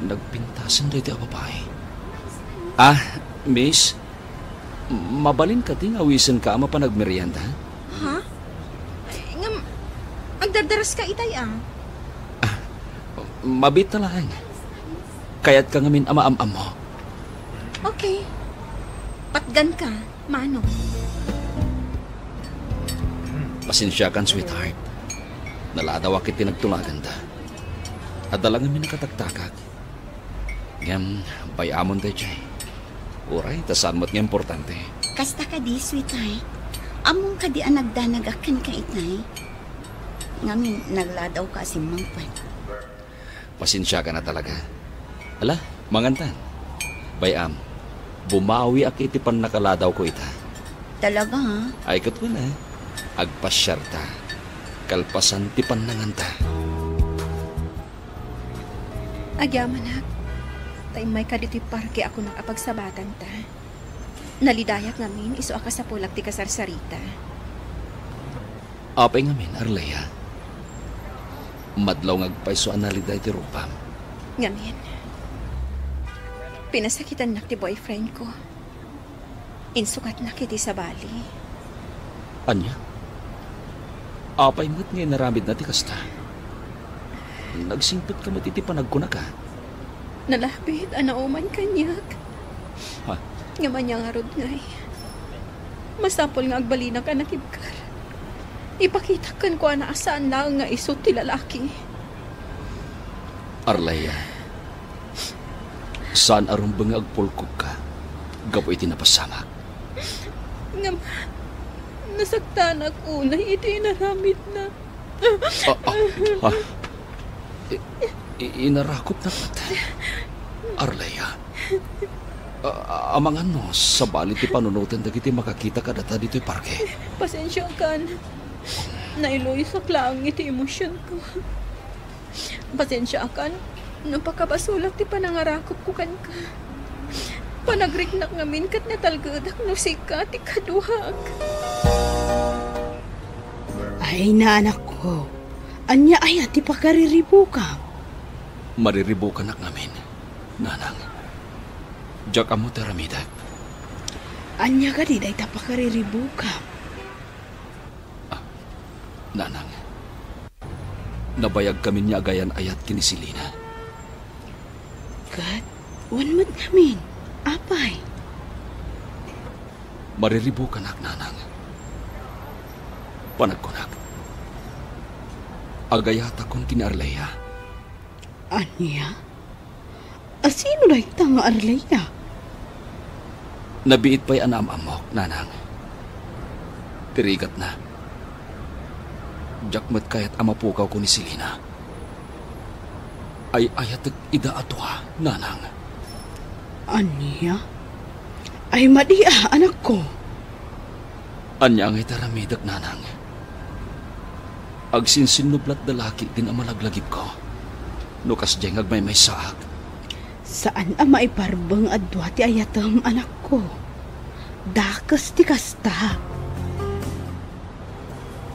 Nagpintasen daytoy a babai. Ah, miss, mabalin kadi nga awisenka a mapan agmerienda? Ha? Ngem, agdardaraska itay, ah. Ah, mabit laeng. Kayatka ngamin a maam-ammo. Okay. Patganka, Manong. Pasensiakan, sweetheart. Naladawak iti nagtulaganda. Adda la ngamin a kataktakak. Ngem, bay-amon daydiay. Uray, ta saan met nga importante. Kasta kadi, sweetheart? Ammom kadi a nagdanagak kenka itay? Ngamin, nagladawka a simmangpet. Pasensiakan a talaga. Ala, mangantan. Bay-am, bumawiak iti pannakaladawko ita. Talaga? Ay, ket wen a. Agpasiarta. Kalpasan ti pannanganta. Agyamanak, ta immayka ditoy parke a kunak a pagsabatanta. Nalidayak ngamin isu a kasapulak ti kasarsarita. Apay ngamin, Arlea? Madlaw nga agpayso a nalida iti rupam. Ngamin, pinasakitannak ti boyfriend ko. Insukatnak iti sabali. Ania? Apay met nga inaramidna ti kasta? Nagsingpetka met iti panagkunaka? Nalabit a nauman kaniak. Ha? Ngem ania ngarud ngay? Masapul nga agbalinak a nakibkar. Ipakitak kenkuana a saan laeng nga isu ti lalaki. Arlea, saan a rumbeng nga agpulkogka gapu iti napasamak. Ngem, nasaktanak unay iti inaramidna. Ah, ah, ah. I-, i-, inarakupnak met. Arlea. A-, a-, amangan no, sabali ti panunoten dagiti makakita kadata ditoy parke. Pasensiakan. Nailuyosak laeng iti emosionko. Pasensiakan no pakabasolak ti panangarakupko kenka. Panagriknak ngamin ket natalgedak no sika ti kaduak. Ay, anakko, ania aya ti pakariribukam? Mariribukanak ngamin, nanang. Diak ammo ti aramidek. Ania kadi dayta pakariribukam? Ah, nanang. Nabayagkamin nga agayan-ayat ken ni Selena. Ket, wen met ngamin, apay? Mariribukanak, nanang. Panagkunak. Agayatakon ken ni Arlea. Ania? A sino dayta nga Arlea? Nabiit pay a naam-ammok, nanang. Ti rigatna, diak met kayat a mapukawko ni Selena. Ay-ayatek ida a dua, nanang. Ania? Ay, madi a, anakko. Ania ngay ti aramidek, nanang? Agsinsinnublat da la ketdin a malaglagipko. No kasdiay nga agmaymaysaak. Saan a maiparbeng a dua ti ayatem, anakko. Dakes ti kasta.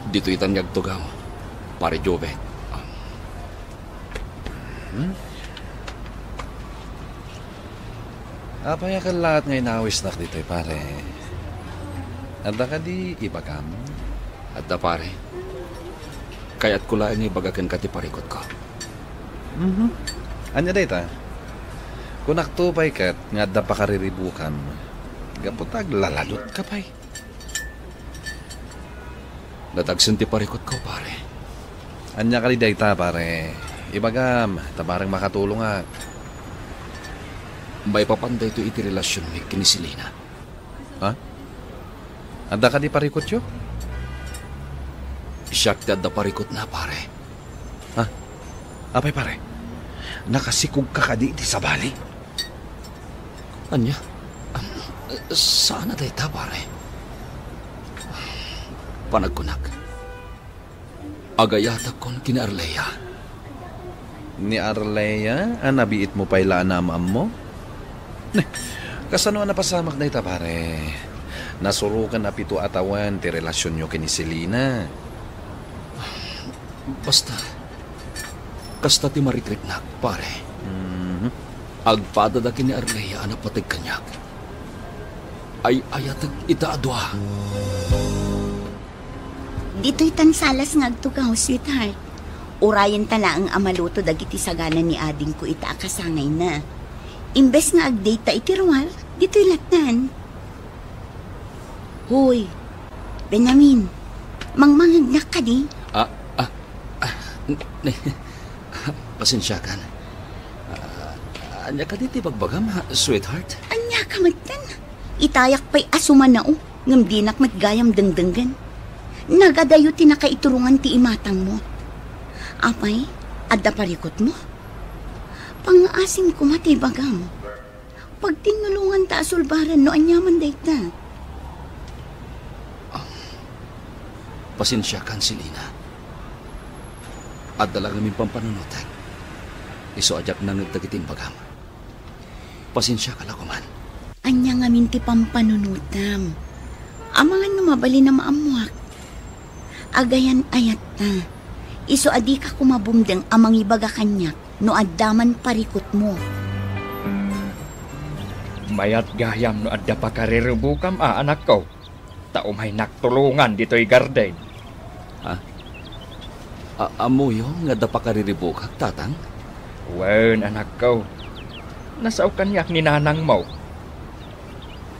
Ditoy itan nga agtugaw, Pare Jovet. Hmm? Apay a kellaat nga inawisnak ditoy, pare? Adda kadi ibagam? Adda, pare. Kayatko laeng nga ibaga kenka ti parikutko. Mhm. Ania dayta? Kunakto pay ket nga adda pakariribukam. Gapu ta aglalalutka pay. Nadagsen ti parikutko, pare. Ania kadi dayta, pare? Ibagam, ta bareng makatulongak. Maipapan daytoy iti relasionmi ken ni Selena. Ha? Adda kadi parikutyo? Siak ti adda parikutna, pare. Ha? Apay, pare? Nakasikogka kadi iti sabali? Ania? Am, saan a dayta, pare? Panagkunak. Agayatakon ken ni Arlea. Ni Arlea a nabiitmo pay la a naam-ammo? Ne, kasano a napasamak dayta, pare? Nasuroken a pito a tawen ti relasionyo ken ni Selena. Basta, kasta ti marikriknak, pare. Mhm. Agpadada ken ni Arlea a napateg kaniak. Ay-ayatek ita a dua. Ditoy tan salas nga agtugaw, sweetheart. Urayenta laeng a maluto dagiti sagana ni adingko ita a kasangayna. Imbes nga agdate ta iti ruar, ditoy lattan. Hoy, Benjamin, Mangmangegnak kadi? Ah, ah, ah, n-, n-, pasensiakan. Ah, ania kadi ti bagbagam, ha, sweetheart? Ania ka metten? Itayak pay a sumanao, ngem dinak met gayam dengdenggen. Nagadayo ti nakaiturongan ti imatangmo. Apay, adda parikutmo? Pangngaasim koma ti ibagam. Pagtinnulonganta a sulbaran no aniaman dayta. Ah, pasensiakan, Selina. Adda la ngamin pampanunotek. Isu a diak nangngeg dagiti imbagam. Pasensiaka la koman. Ania ngamin ti pampanunotam? Amangan no mabalin a maammoak. Agayan-ayatta. Isu a dika koma bumdeng a mangibaga kaniak no adda man parikutmo. Mayat gayam no adda pakariribukam a, anakko. Ta umaynak tulongan ditoy garden. Ha? A-, ammoyo nga adda pakariribukak, Tatang? Wen, anakko. Nasao kaniak ni nanangmo.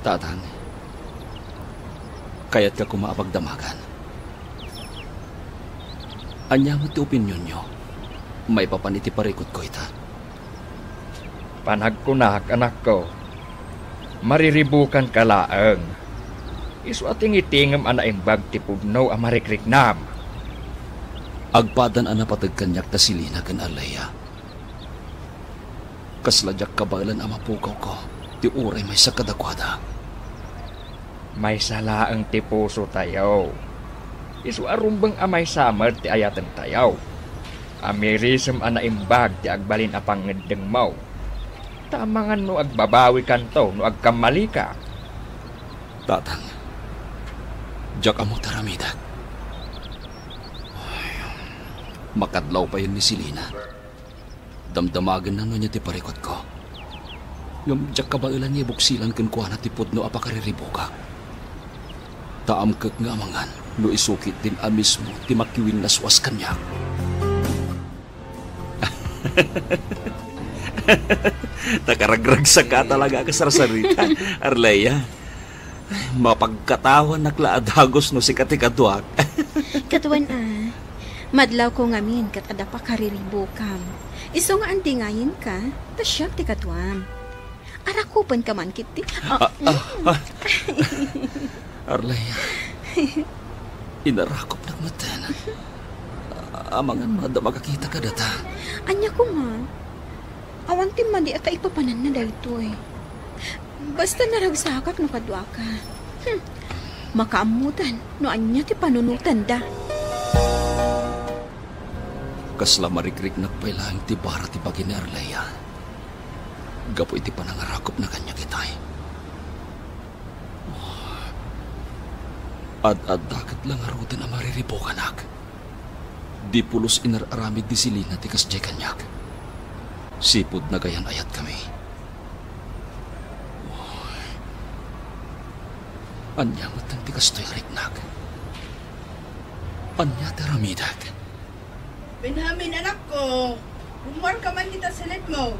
Tatang, kayatka koma a pagdamagan. Ania met ti opinionyo maipapan iti parikutko ita? Panagkunak, anakko, mariribukanka laeng. Isu a tingitingem a naimbag ti pudno a marikriknam. Agpadan a napateg kaniak da Selina ken Arleia. Kasla diak kabaelan a mapugawko ti uray maysa kadakuada. Maysa laeng ti pusotayo. Isu a rumbeng a maysa met ti ayatentayo. Amirisem a naimbag ti agbalin a pangngeddengmo. Ta amangan no agbabawikanto no agkammalika. Tatang, diak ammo ti aramidek. Ay, makadlaw payen ni Selina. Damdamagenna no ania ti parikutko. Ngem diak kabaelan nga ibuksilan kenkuana ti pudno a pakariribukak. Ta amkek nga amangan no isu ketdin a mismo ti makiwinnaswas kaniak. Nakaragragsaka talaga a kasarsarita, Arleia. Mapagkatawanak la a dagus no sika ti kaduak. Kaduan a, madlawko ngamin ket adda pakariribukam. Isu nga andingayenka, ta siak ti kaduam. Arakupenka man ketdi. Ah, ah, ah. Arleia, inarakupnak metten. Amangan no adda makakita kadata. Ania koma? Awan ti madi a kaipapananna daytoy. Basta naragsakak no kaduaka. Hmm. Makaammotan no ania ti panunotanda. Kasla marikriknak pay laeng ti bara ti bagi ni Arleia gapu iti panangarakupna kaniak itay. Ad-adda ket la ngaruden a mariribukanak. Di pulos inar-aramid ni Selina ti kasdiay kaniak. Sipud nagayan-ayatkami. Ania met ti kastoy a riknak? Ania ti aramidek? Benjamin, anakko, rummuarka man dita silipmo.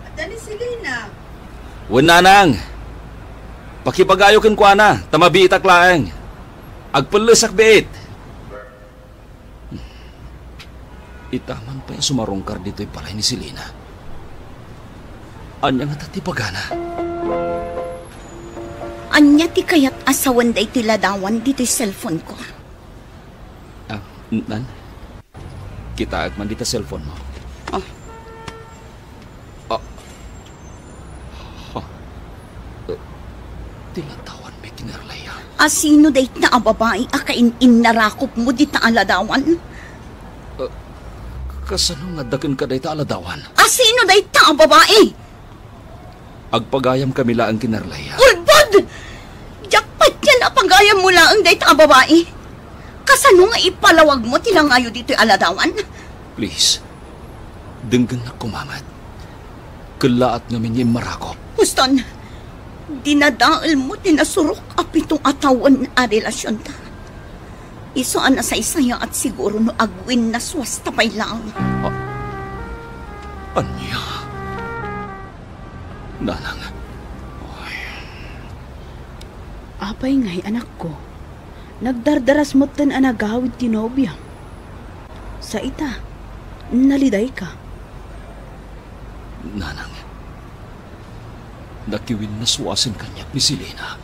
Adda ni Selina. Wen, nanang! Pakibagayo kenkuana, ta mabiitak laeng. Agpellesak biit. Ita man pay a sumarungkar ditoy balay ni Selina. Ania ngata ti bagana? Ania ti kayat a sawen daytoy ladawan ditoy cellphone ko? Ah, nan? Kitaek man dita cellphone mo. Ah. Ah. Ha? Eh, ti ladawan met ni Arleia. A sino dayta a babai a kain-innarakupmo dita a ladawan? Eh, kasano nga adda kenka dayta a ladawan? A sino dayta a babai? Agpagayamkami laeng ken Arleia. Ulbod! Diak patian a pagayammo laeng dayta a babai. Kasano nga ipalawagmo ti langayo ditoy a ladawan? Please, denggennak koma met. Kellaat ngamin nga immarakup. Huston, dinadaelmo ti nasurok a pito a tawen a relasionta. Isu a nasaysayaat siguro no agwinnaswasta pay laeng. Ah, ania? Nanang. Ay. Apay ngay, anakko? Nagdardaras metten a nagawid ti nobiam. Sa ita, nalidayka. Nanang, nakiwinnaswasen kaniak ni Selina.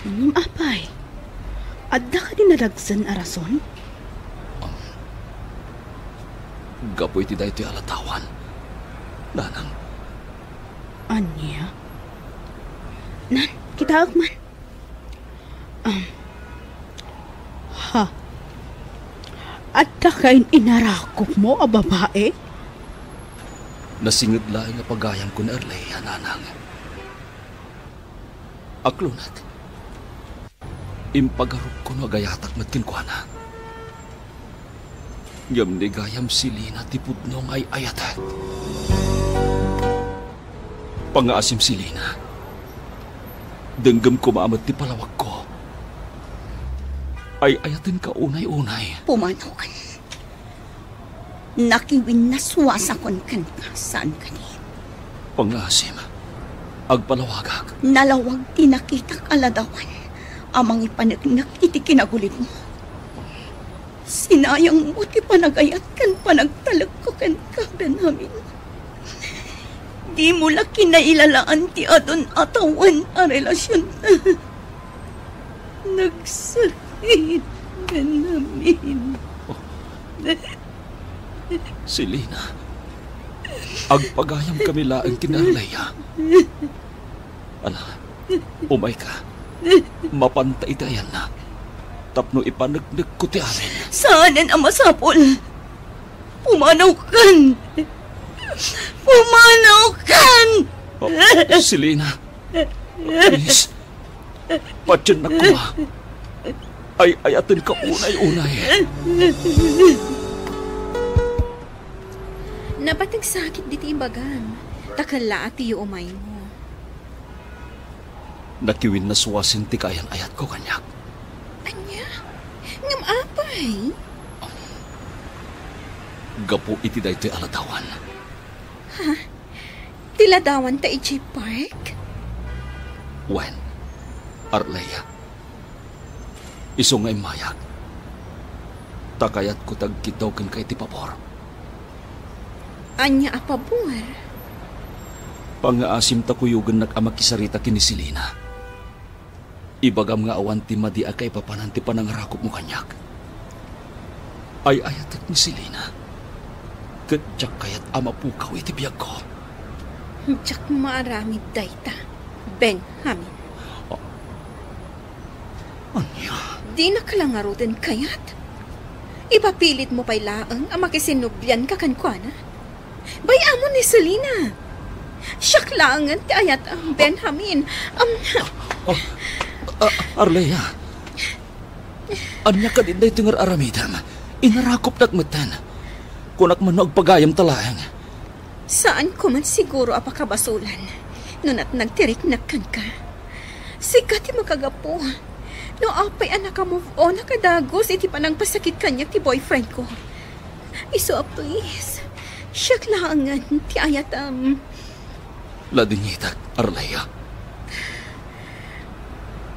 Ngem apay, adda kadi nadagsen a rason? Um, gapu iti daytoy a ladawan, Nanang. Ania? Nan, kitaek man. Um, ha? Adda kayon inarakupmo a babai? Nasinged laeng a pagayamko ni Arlea, Nanang. Aklonek, impagarupko no agayatak met kenkuana. Ngem ni gayam Selina ti pudno nga ay-ayatek. Pangngaasim, Selina. Denggem koma met ti palawagko. Ay-ayatenka unay-unay. Pumanaw. Nakiwinnaswasakon kenka, saan kadi? Pangngaasim, agpalawagak. Nalawag ti nakitak a ladawan a mangipaneknek iti kinagulitmo. Sinayangmo ti panagayat ken panagtalekko kenka, Benjamin. Dimo la kinailalaan ti adun a tawen a relasionta. Nagsakit, Benjamin. Oh. Selina, agpagayamkami laeng ken Arlea. Ala, umayka. Mapanta iti ayanna tapno ipaneknekko ti amin. Saanen a masapul. Pumanawkan! Pumanawkan! Oh, Selina, please. Patiennak koma. Ay-ayatenka unay-unay. Napateg sakit diti ibagam. Dakkel la a ti umaymo. Nakiwinnaswasen ti kaayan-ayatko kaniak. Ania? Ngem apay? Gapu iti daytoy a ladawan. Ha? Ti ladawan ta idiay park? Wen, Arlea. Isu nga immayag. Ta kayatko ti agkitaw kenka iti pabor. Ania a pabor? Pangngaasim ta kuyogennak a makisarita ken ni Selina. Ibagam nga awan ti madi a kaipapanan ti panangarakupmo kaniak. Ay-ayatek ni Selina, ket diak kayat a mapukaw iti biagko. Diak maaramid dayta, Benjamin. Ah. Ania? Dinaka la ngaruden kayat? Ipapilitmo pay laeng a makisinnublianka kenkuana? Bay-amon ni Selina. Siak laengen ti ayatam, Benjamin. Am, Ah, ah, Arlea. Ania kadin daytoy nga ar-aramidem? Inarakupnak metten. Kunak man no agpagayamta laeng. Saanko man siguro a pakabasolan no natnag ti riknak kenka. Sika ti makagapu no apay a naka-move on a kadagus iti panangpasakit kaniak ti boyfriend ko. Isu a please, siak laengen ti ayatam. Ladingitak, Arlea.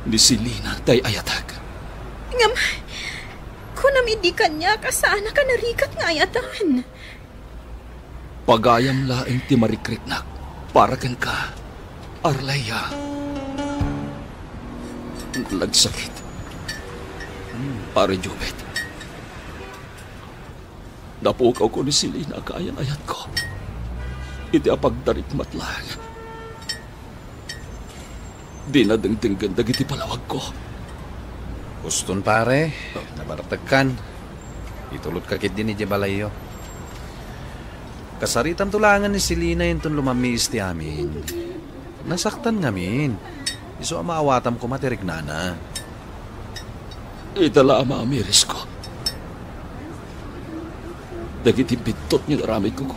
Ni Selina ti ay-ayatak. Ngem, kunam idi kaniak a saanak a narigat nga ayatan. Pagayam laeng ti marikriknak para kenka, Arlea. Nagsakit. Hmm, Pare Jubet. Napukawko ni Selina a kaayan-ayatko. Iti apagdarikmat laeng, dina dengdenggen dagiti palawagko. Uston, pare, nabartekkan. Itulotka ketdi idiay balayyo. Kasaritamto laengen ni Selina inton lumammiis ti amin. Nasaktan ngamin. Isu a maawatam koma ti riknana. Ita la a maamirisko. Dagiti biddut nga inaramidko,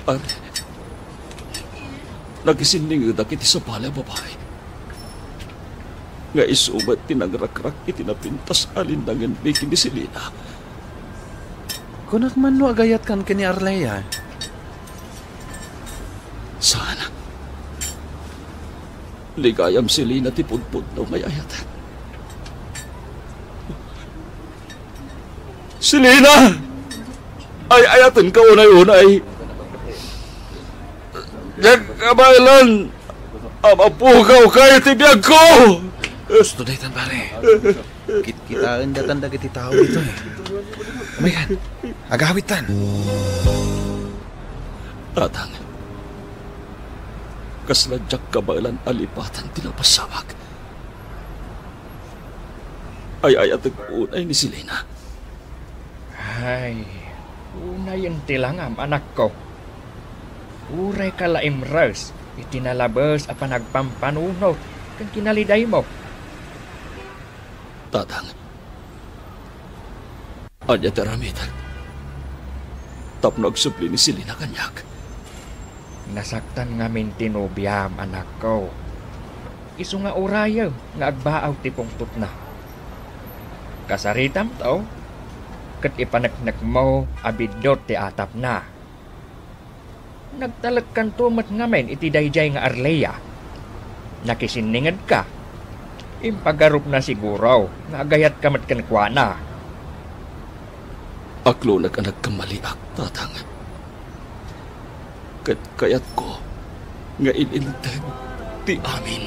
Pare, nakisinningedak iti sabali a babai nga isu met ti nangrakrak iti napintas a linnangenmi ken ni Selina. Kunak man no agayatkan ken ni Arlea? Saan. Ni gayam Selina ti pudpudno nga ay-ayatek. Selina! Ay-ayatenka unay-unay. Diak kabaelan a mapugawka iti biagko! Husto daytan, pare. Kitkitaen datan dagiti tao ditoy. Umaykan, agawidtan. Tatang, kasla diak kabaelan a lipatan ti napasamak. Ay-ayatek unay ni Selina. Ay, unayen ti langam, anakko. Urayka la imres iti nalabes a panagpampanunot ken kinalidaymo. Tatang, ania ti aramidek tapno agsubli ni Selina kaniak? Nasaktan ngamin ti nobiam, anakko. Isu nga urayem nga agbaaw ti pungtotna. Kasaritamto, ket ipaneknekmo a biddut ti atapna. Nagtalekkanto met ngamin iti daydiay nga Arlea. Nakisinningedka. Impagarupna siguro nga agayatka met kenkuana. Aklonek a nagkamaliak, Tatang. Ket kayatko nga il-integ ti amin.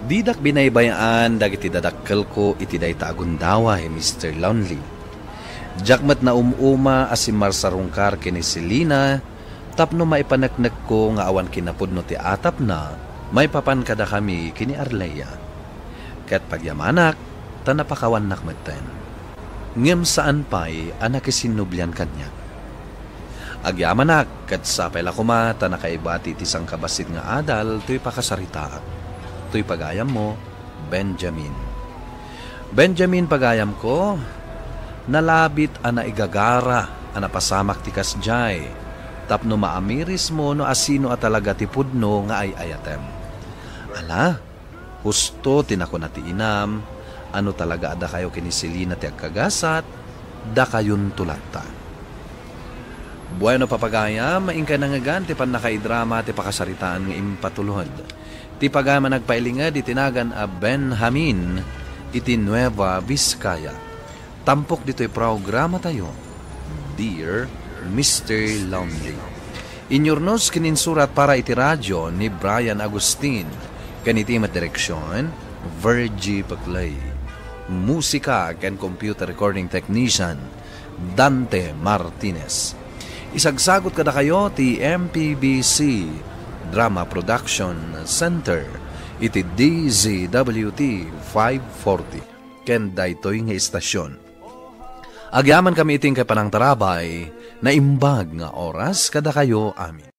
Didak binaybay-an dagiti dadakkelko iti dayta a gundaway, Mister Lonely. Diak met naum-uma a simmarsarungkar ken ni Selina tapno maipaneknekko nga awan kinapudno ti atapna maipapan kadakami ken ni Arlea. Ket pagyamanak, ta napakawannak metten. Ngem saan pay a nakisinnublian kaniak. Agyamanak, ket sapay la koma ta nakaibati ti sangkabassit nga adal toy pakasaritaak. Toy pagayammo, Benjamin. Benjamin, pagayamko, nalabit a naigagara a napasamak ti kasdiay, tapno maamirismo no asino a talaga ti pudno nga ay-ayatem. Ala, husto ti nakuna ti inam, a no talaga a dakayo ken ni Selina ti agkagasat, dakayonto latta. Bueno, papagayam, inkay nangngegan ti pannakaidrama ti pakasaritaan nga impatulod. Ti pagayam a nagpailinged iti nagan a Benjamin iti Nueva Vizcaya. Tampok ditoy programatayo, Dear Mister Lonely. Inyurnos ken insurat para iti radio ni Brian Agustin, ken iti met direksion, Virgie Paclay. Musika ken computer recording technician, Dante Martinez. Isagsagut kadakayo ti M P B C Drama Production Center iti D Z W T five forty ken daytoy nga istasyon. Agyamankami iti inkay panangtarabay, naimbag nga oras kadakayo amin.